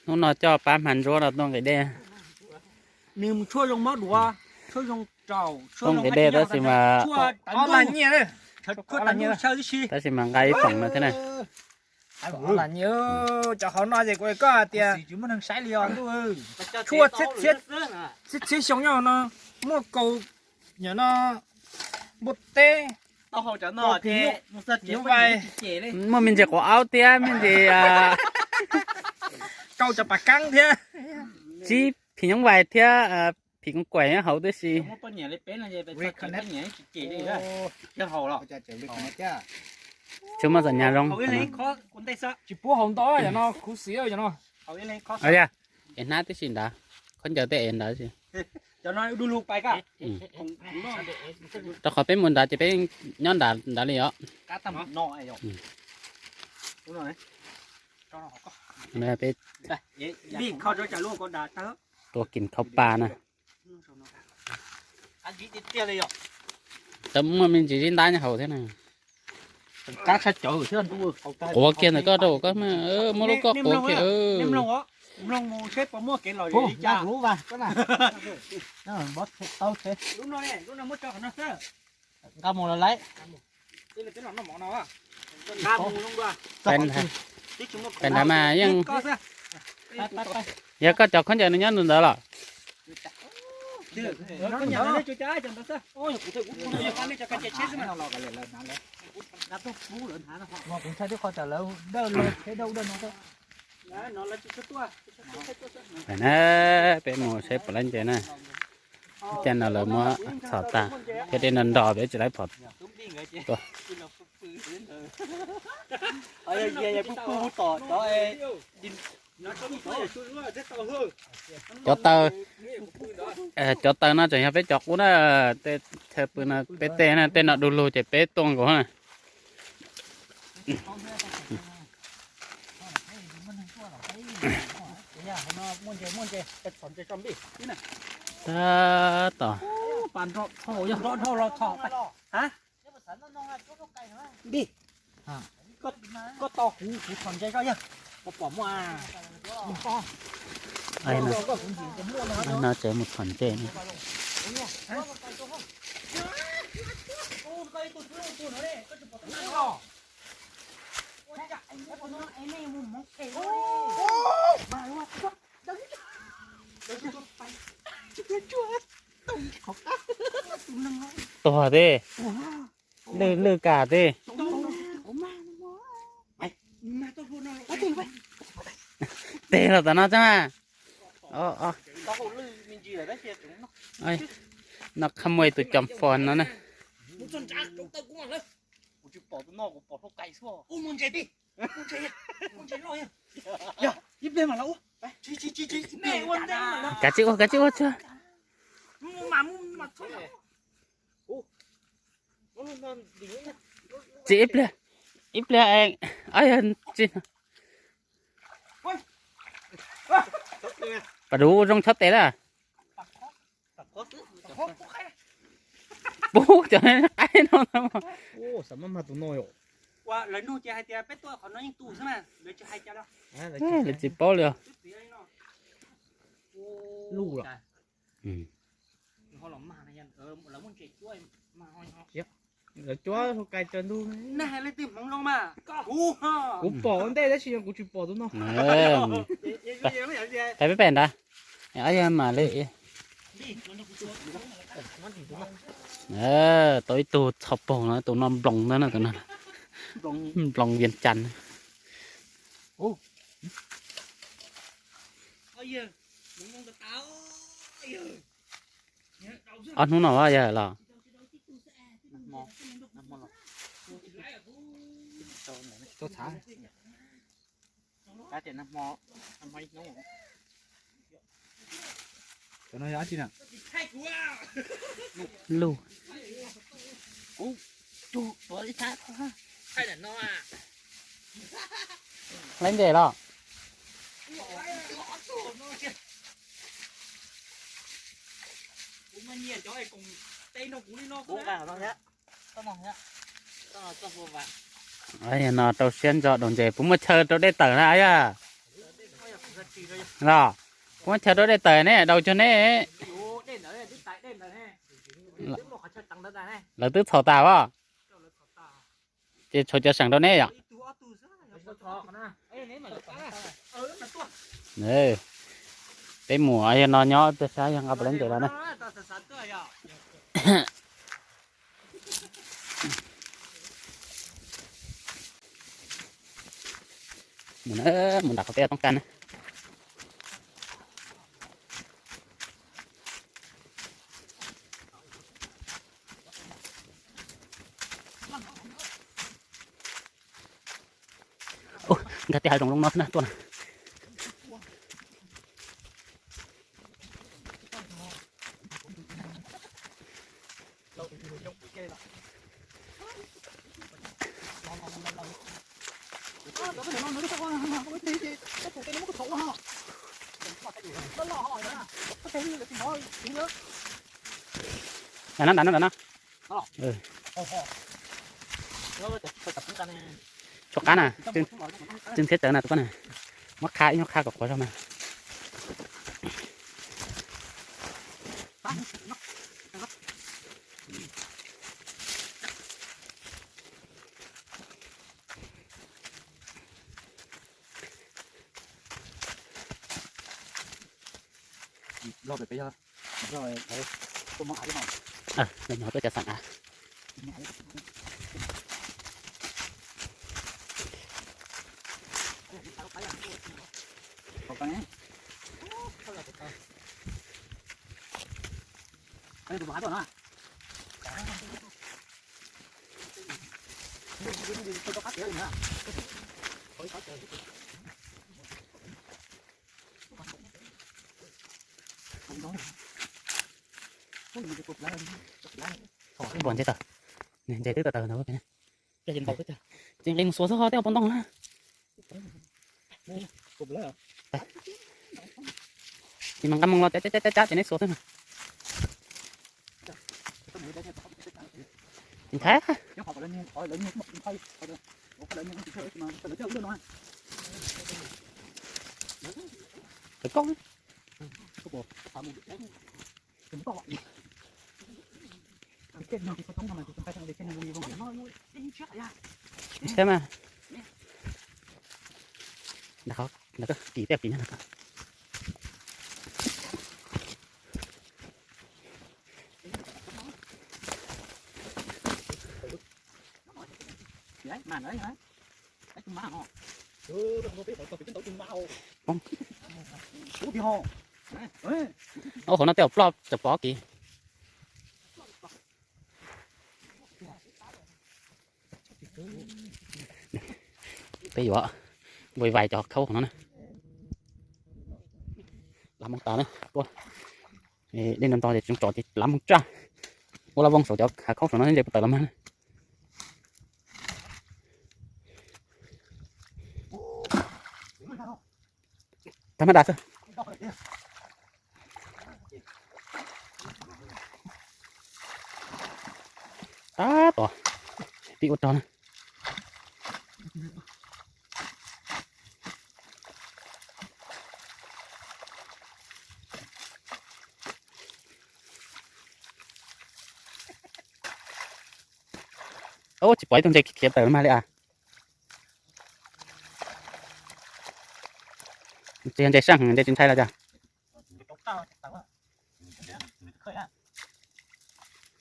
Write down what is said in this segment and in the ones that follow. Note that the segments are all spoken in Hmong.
Hnub no coj pab hma ntsuab no tuaj nqis dej. Nws mus tshuaj zoo mob duav, tshuaj zoo raus, tshuaj zoo nqis dej tab sis mas, tshuaj ob lag nyiaj, tshuaj tas ntuj xyaw tib si. Tab sis mas nqa ib poom no thiab na. Cov hauv no ces kuv koj hais tias tshuaj txhiab txhiab xyoo nyob no muaj kaus, nyob no npua teb, phim nyuj vais, muaj me ntsis quav aub thiab me ntsis kau cov pas kab thiab, tsib phim nyuj vais thiab phim koos kaim nyob hauv tib si. Tsis muaj txom nyem zoo. Tsis pub haus ntau, yog no khuv xim no. Es hnab tib si ntawd, khaub ncaws tej es ntawd. Rau qhov peb mus nrad ces peb nyob nrad li os. Peb tua kim khau pa na. Tau muaj me ntsis zib ntab nyob hauv thiab na. Quav kiag ntawm koj rau koj, muaj lub koj quav kiag. Nqa mus los lawm. Pem nrad mas yeej, yog koj cov khaub ncaws nws nyob ntawd los? Peb mus saib puas laib nce na. Cas no lawv muab txhom tag thiab, dej nrog nrog peb tsis laib phom tua. Cov taws, cov taws no tseem yog peb cov qub na, chaw pw no peb tej na, tej no du lug ces peb tuaj nkaus na. Tab tom, koj tau kuv, kuv txhom ntse zoj yog, pom muaj. No tsev mus txhom ntse. Tuag teb, lwj lwj kam teb. Teg los tom no tso. No qha muaj tus cov fos no na. Kav tsij ua, kav tsij ua tso. Tsis ib pliag, ib pliag, tsis. Pas duv zoo chob tes lawm. Pub cov qaib no. Lawv nug ces hais tias peb tuaj qhov no yeej tu xwb na, lawv tsis hais cas li. Lawv tsis paub li os. Lawv cuab hauv kais tsaws ntug. Kuv pom ua ntej tab sis yog kuv tsis pom tus no. Peb pem ntawd, yog mam li. Tau ib tug txho paug no, tus no nploos ntag na, tus no nploos Vias Cas. Ob hnub no yog los? Luj. Laib ntses los? No rau siab ntso daus ntses, puas muaj chaw rau dej tawm na yog? Los, kuv chaw rau dej tawm ne, daus cuag ne. Lawv twb txhaum tas as. Ces tshuav cov seem rau neb yom. Peb mus yog no nyob peb sab yog nqa pes lab ntes los na. Mus na, mus nram qhov peb toob kas na. Nkag tej hav zoov zoo no xwb na tuaj na. Nram no, nram no, nram no. Tshuab qab na, tsw ntxhiab tsawv na tus koj na. Muab qha ib nyuag qha kom qhuav zog mas. Los pem pem yog, los pem tuaj mov av thiab no. Los nyuam qhuav tuaj cov xeem av. Npua ntse tawm, ntse twb tawm tawm ntawd. Ces nqis mus xuas xwb ho tej pob ntoo na. Ces mas nqa moo los cab cab cab ces neb xuas xwb mas. Nthaib. Koj. Ntshai mas. Ntawm qhov ntawd kis tej kis nyob ntawd. Ub, hauv no tej zaum ploj cov pov kis. Peb yuav vais vais cov khaub hauv no na. Lav moo tas na, tuaj dej no nto ces tseem tso ces lav moo tsaj. Ua laj voos saum cov hav khaub saum no ntshe puas tawm los mag na. Tag mab das xwb. Tab tom pib ua rog na. Ub, tsis pom ib tug ntses khiav tawm mas li as. Tsis yog ntses saj, ntses tsis ntshai los cas.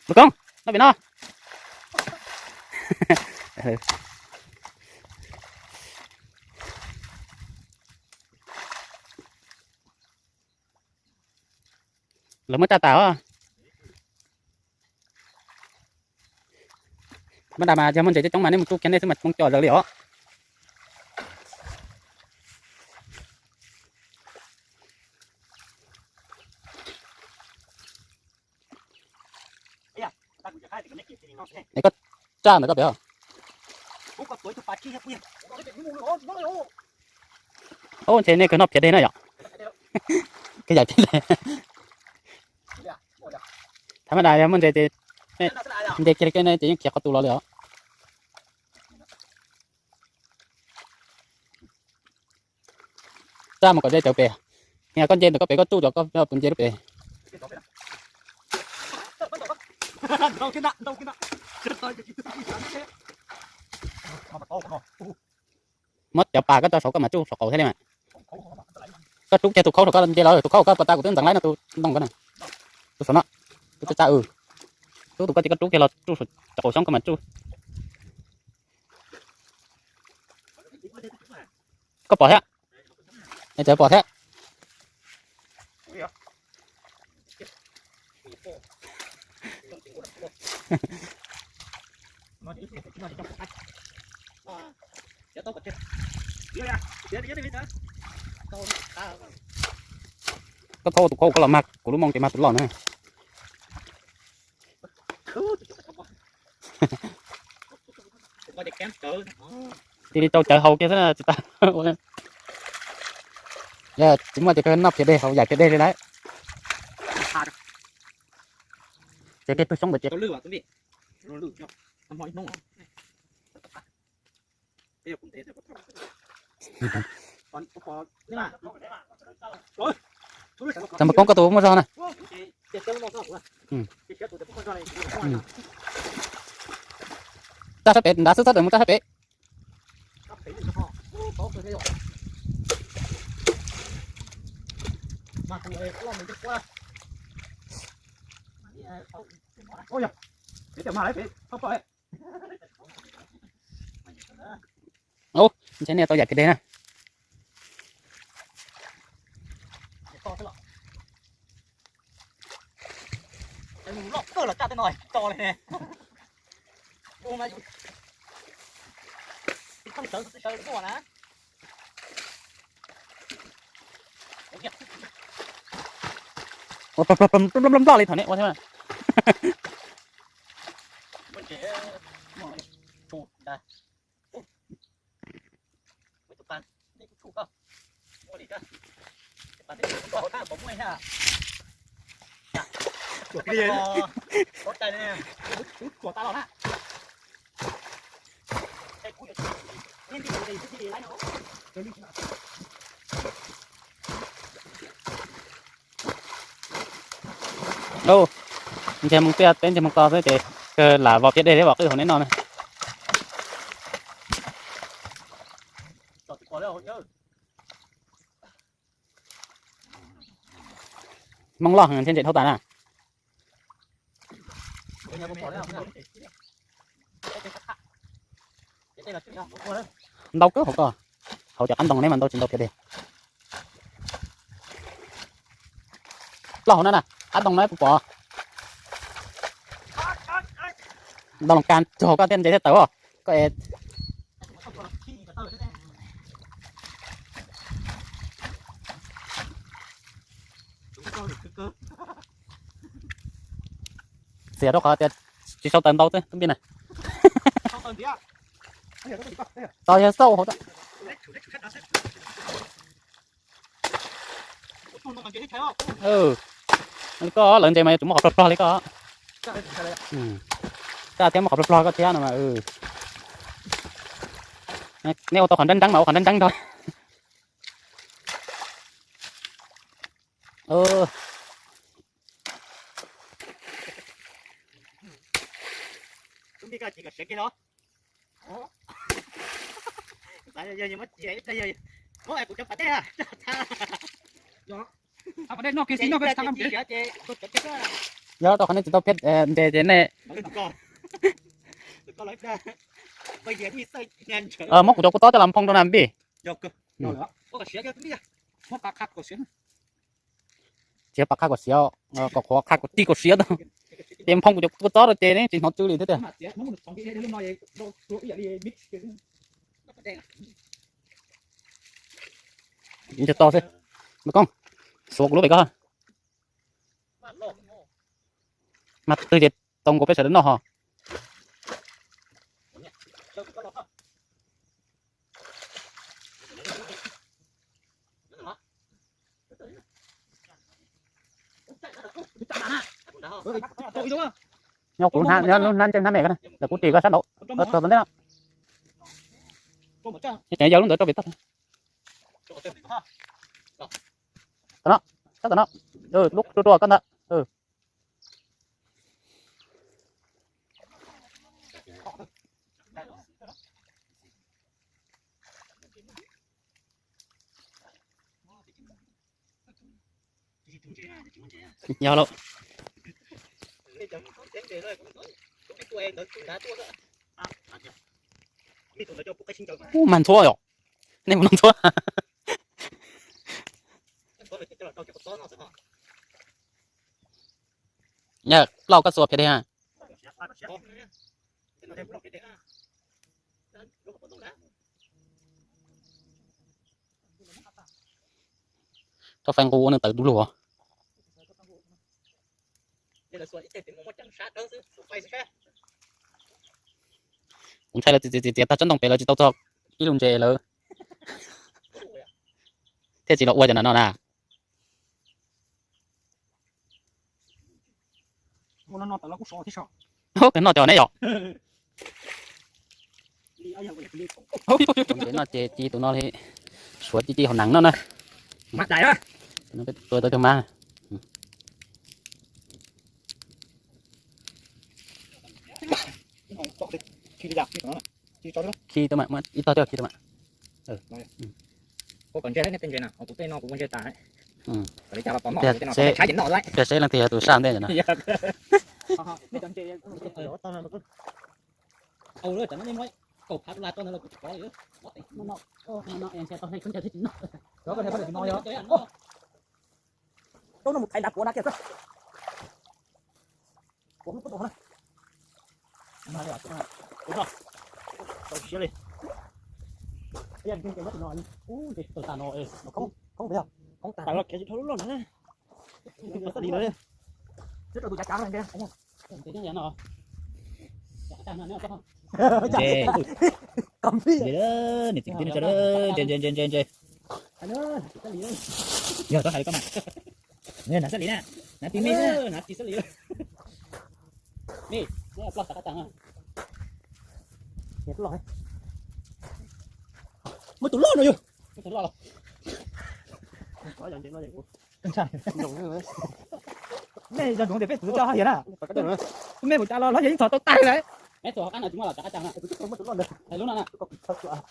Mus koob, noj pem no. Lawv muab tsa tas os. Mab das mas yog muaj ntses coob coob mas nej mus tsuj kiag nej xwb mas poob cos zawv li os. Es koj tsaj ntawm koj pem. Ub, ntshe nej kawg noj phiav deg na yom. Kawg yaim phiav deg. Thaum mab das yog muaj ntses ces, ntses kiag li kawg ne ces yeej khiav qhov tus los li os. Tsa mus kom ze cawv pem. Yog koj nce ntawm koj pem koj tsuj cov koj puas nce lub pem. Muab cov pas koj tso saud koj mam tsuj saum qaum thiab li mas. Koj rub kiag tus khaub saum koj nce los, tus khaub koj pas tas kuv twb ntxeev laib no tus ntoo koj na. Tus saum no. Tus tsa tsa, tub tus koj ces koj rub kiag los tsuj saum qaum xyoob koj mam tsuj. Koj pom thiab. Cov pom thiab. Koj thauj tus khaub koj los mag kuv lub moo ces mag tus loj na. Cia li rau cawv haus kiag xwb tsis tas. Tsis muaj ces kawg noj phiv dej haus yaim phiv dej li lawm. Ces tej tug xyoob ntawd ces Txawm mas koob koj tus muaj zog na. Tsa sab pem nrad xwb, txhob tawm mus tsa sab pem. Ub, ntshe nej tau yam kev deg na. Ua ploj ploj ploj ploj li thaum nej ua thiab. Ntshe Hmoob Tiaj teb ntshe Hmoob To xwb ces kawg lam vov phiab dej thiab vov qwj hauv nej noj na. Hmoob loj heev thiab ntse dhau tas na. Ntau kawg hauv ko, hauv cov qab ntoo ne mas ntau tsis ntau phiab dej. Ploj hauv no na, qab ntoo no puas pom? Ntau los kag txog koj thiaj ntse thiaj tawv os. Koj es xiam rau qhov tias tsis sau taws ntau xwb tub npij na. Tau yog xauj hauv. Koj lawv ntse mas yuav tsum muab qhov plog plog li koj. Koj thiab muab qhov plog plog koj thiab no mas. Nej ua tau qhov nreeb nreeb mas ua qhov nreeb nreeb nrog. Yog rau qhov nej tsis tau phiab ntse ces nej muab kuv cov kua txob coj los nphoo rau na npij. Tsis yog pab qha kom siav, kom qhuav qha kom tij kom siav tau. Ces nphoo kuv cov kua txob rau ces neb tsis hnov tsw li thiab tiag. Ntshe to xwb. Mas koob, xuav kuv lub pem ko. Mas twg ces tau nkaus peb sawv daws noj ho. Nyob kuv lub hnab, nyob lub hnab ntseej hnab me ko na, lawv kuv ris ko sab nraud. Txog tom ntej no. Ces yog lub ntawd rau pem toj. Tom no, sab tom no, lub rua rua koj ntawd. Yog lauj. Ub, mag ntxhuab yom. Nej mus noj ntxhuab. Yog plaub koj xuas phem dej. Tsob fais nqus ua neeg tawv dub lug. Kuv ntshai lawv txiav txiav txiav tag tsob ntoo pem lawv tsis tau txog ib lub ntses lawm, thiaj tsis los ua cov no na. Kawg noj cov ne yom. Ntses no ces ci tus no li, suav ci ci hauv nees no na. Tua tau cov mas. Khi tau mas, ib tog thiab khi tau mas. Tias seb leej twg yog tus saj ntej no. Tau siab li. Khoob tas los kev tsis dhau lub loj na. Xab li no. Niam txiv kwv tij neej tsa, ntse ntse ntse ntse ntse. Yog tau hais li koj mas. Nav xab li na, nav tis me na, nav tis xab li. Me, muab ploj sav qab tag. Muab tus loj no yog. Muab tus loj los. Nej yog ntsoov tias peb txwv coj haj yam na. Tus me mus cas los los yog yeej txhom tau tag lawm. Neb txhom qab no tsis muaj los sav qab tag na. Hais lub no na. Lub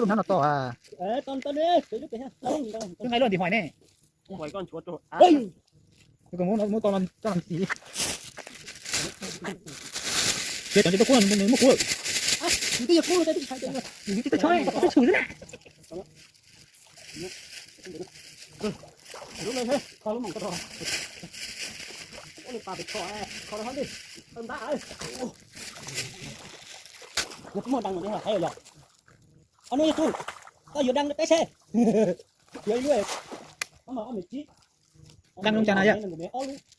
hnab no to a. Nqaij luaj ntim hois ne. Muab tau coj los ntxiv. Ces cov ntses tuaj kub nws muaj kub lawm. Twb yog kub, twb tshwm xwb na. Muaj dab no hais yog. Ob nub yog tub, koj yuav dab peb seb. Yuav ib lub, ob no ob me tsib. Dab zoo cas na yom?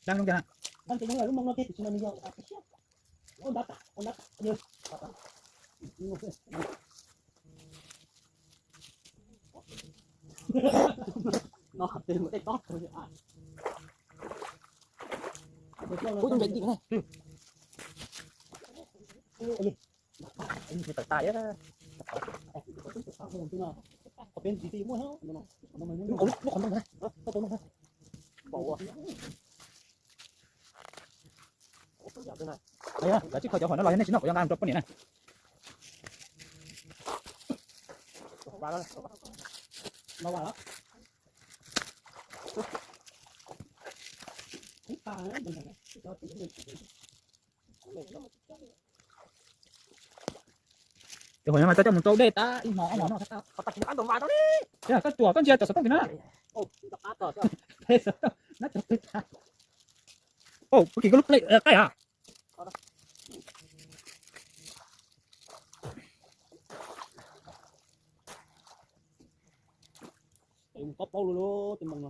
Dab zoo cas na? Kuv tus npe tim ne. Tawm tas. Lub qhov ntoo na. Lawv tsis kho cov hom no los yog nej tsis noj kuv yuav nqa mus rau poj niam na. Cov hom no mas tau coj mus rau dej tas ib hmos ob hmos no. Koj tsuas koj ntsia cov xov tooj tim na. Xov tooj na, cov twg tas. Ua kis koj lub plej qaij a. Nws kob paub lub lub tej moo no.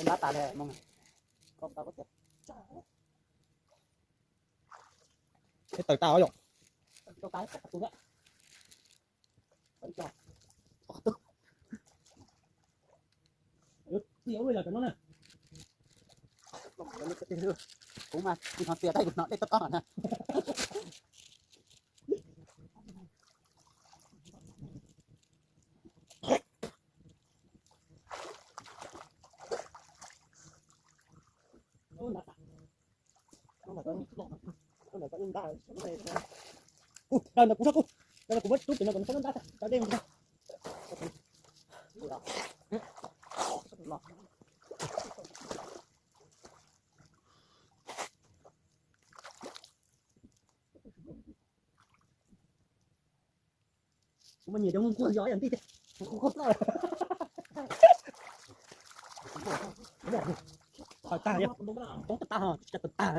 Ntab tas li moo. Kob paub tias tawm tas os yom. Kuv mas tsis hnov tias tais no dej tob tob na. Kuv, kuv, kuv muab rub pem no kom nws txhob ntab, tso dej mus. Kuv mas nyiam cov nquag zos ib yam nti thiab. Qhov tag, poob tag, tag tag.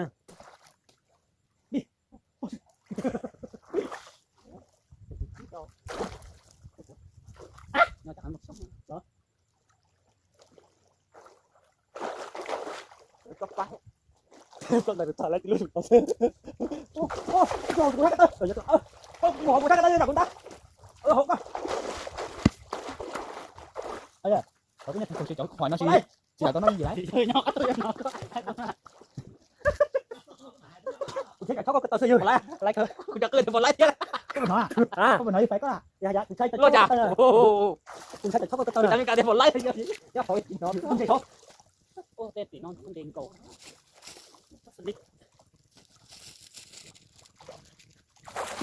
Kuv thiab cov tshov koj ko taw xwb yog. Kuv cov qw tias puas laib thiab. Koj puas hnov, koj puas hnov ib fais koj? Kuv ntshai cov tshov ko taw. Kuv ntshai cov tshov ko taw. Ua tej tim no nte nkaus.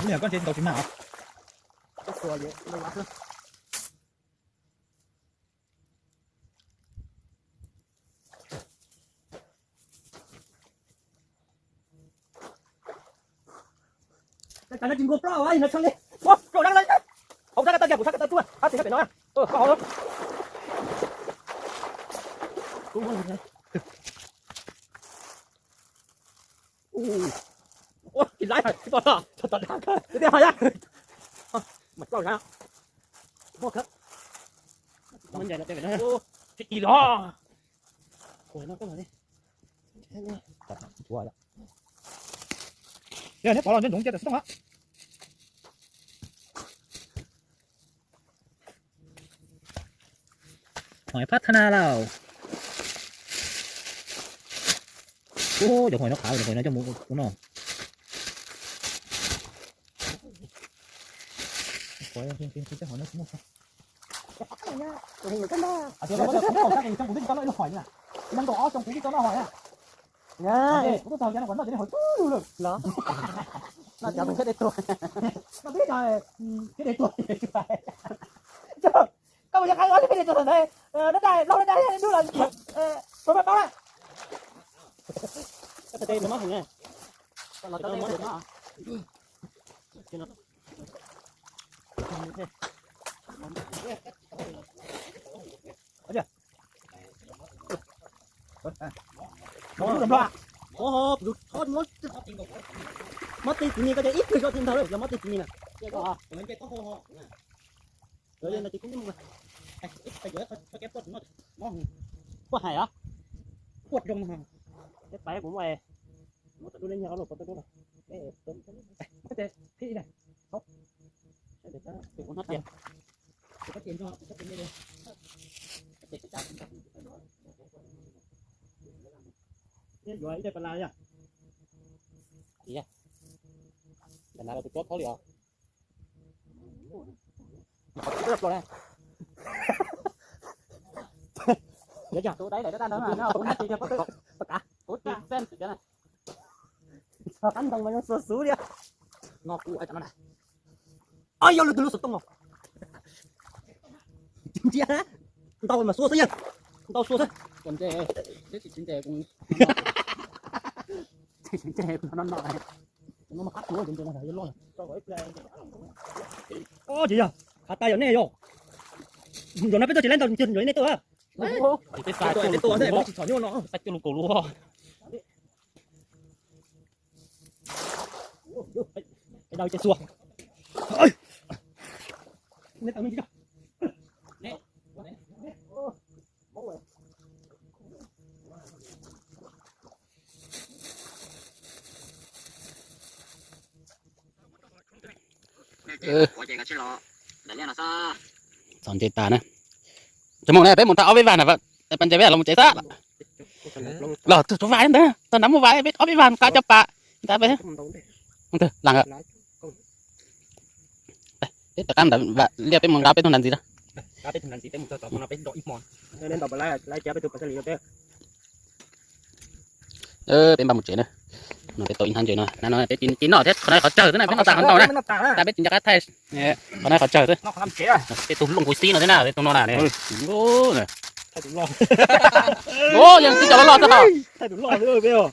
Ua li koj ntshe ntaus tsis mag os. Cov no tsis nquag plaub hau no tshee li. Ua, rau dab, hauv sab ko taw kiag, kuv sab ko taw tsuag, hab tsis sab pem no. Koj hauv. Ua, tsis laib, tsis pom los, txog tom dab kawg. Tiag tiag yam. Mas plaub sab. Muaj kawg. Tsis los. Kuv no koj los li. Yog neb pov los nco ntsoov cia tam xov tooj os. Hais phab thab na lauj. Ub, cov hais no qhav, cov hais no coj mus ua no. Kuv twb tsis tau noj hais na. Kuv twb tau noj hais na. Kuv twb tau cov no kom noj cov no hais tub lug lawm. Noj cov kuv thiaj de tuag. Noj twb cov thiaj de tuag. Koj mus yog qhov thiaj de tuag ntawd. Dab dai, loj dab dai dub los tsuas pab paub na. Koj tau de no mob heev na. Mob tib tsis ni koj cov ib tug zoj tsis ntag, yog mob tib tsis ni na. Puas hais os? Quaj zoo, peb pais kuv muaj, muab tau dub ne, nyiag qhov luaj puas tau dub na. Kuv hnab tias, yuav ib daim pas las yom. Pas las los tus tsob thaub li os. Qhov tsis tau plos na. Yog tus dai daim dab dab ntawd mas no kuv hnab tias yog pob tw, pas kav, kuv tis xeeb tim cov na. Qab ntoo mas zoo xuav xuv li. No kuv ua cov no na. Yog lwm tus lub xov tooj os. Ntsia, ntau mas xuav xwb yog, ntau xuav xwb. Ua ntej, tsis ntses, tsis ntses no no. Ces yog, has tas yog nej yog. Zaum no peb tuaj tsis laib ntau, yog nej tuaj. Peb tuaj tsis txom nyuaj no. Dau ces xua. Nej tau me ntsis, Txog ntses tas na. Tsis mus ne, peb mus tau ob peb vag na, pas ntses peb los mus tsev xwb. Los txog vaj ntawd, txog nrad muaj vaj peb ob peb vag nqa cov pas. Ntawd peb, lam, peb rov qab ntawd liaj peb mus nqa peb tug nrad ntxiv na. Peb npaj mus tsev na. No peb tau ib hnab ntses no, no peb cia noj thiab, qhov no qhov tsawg xwb na, peb noj tas qhov ntau na. Tas peb tsis nco qab thaij. Qhov no qhov tsawg xwb. Peb tug looj kuv xib no thiab na, peb tug no na. Yeej tib co loj loj xwb os.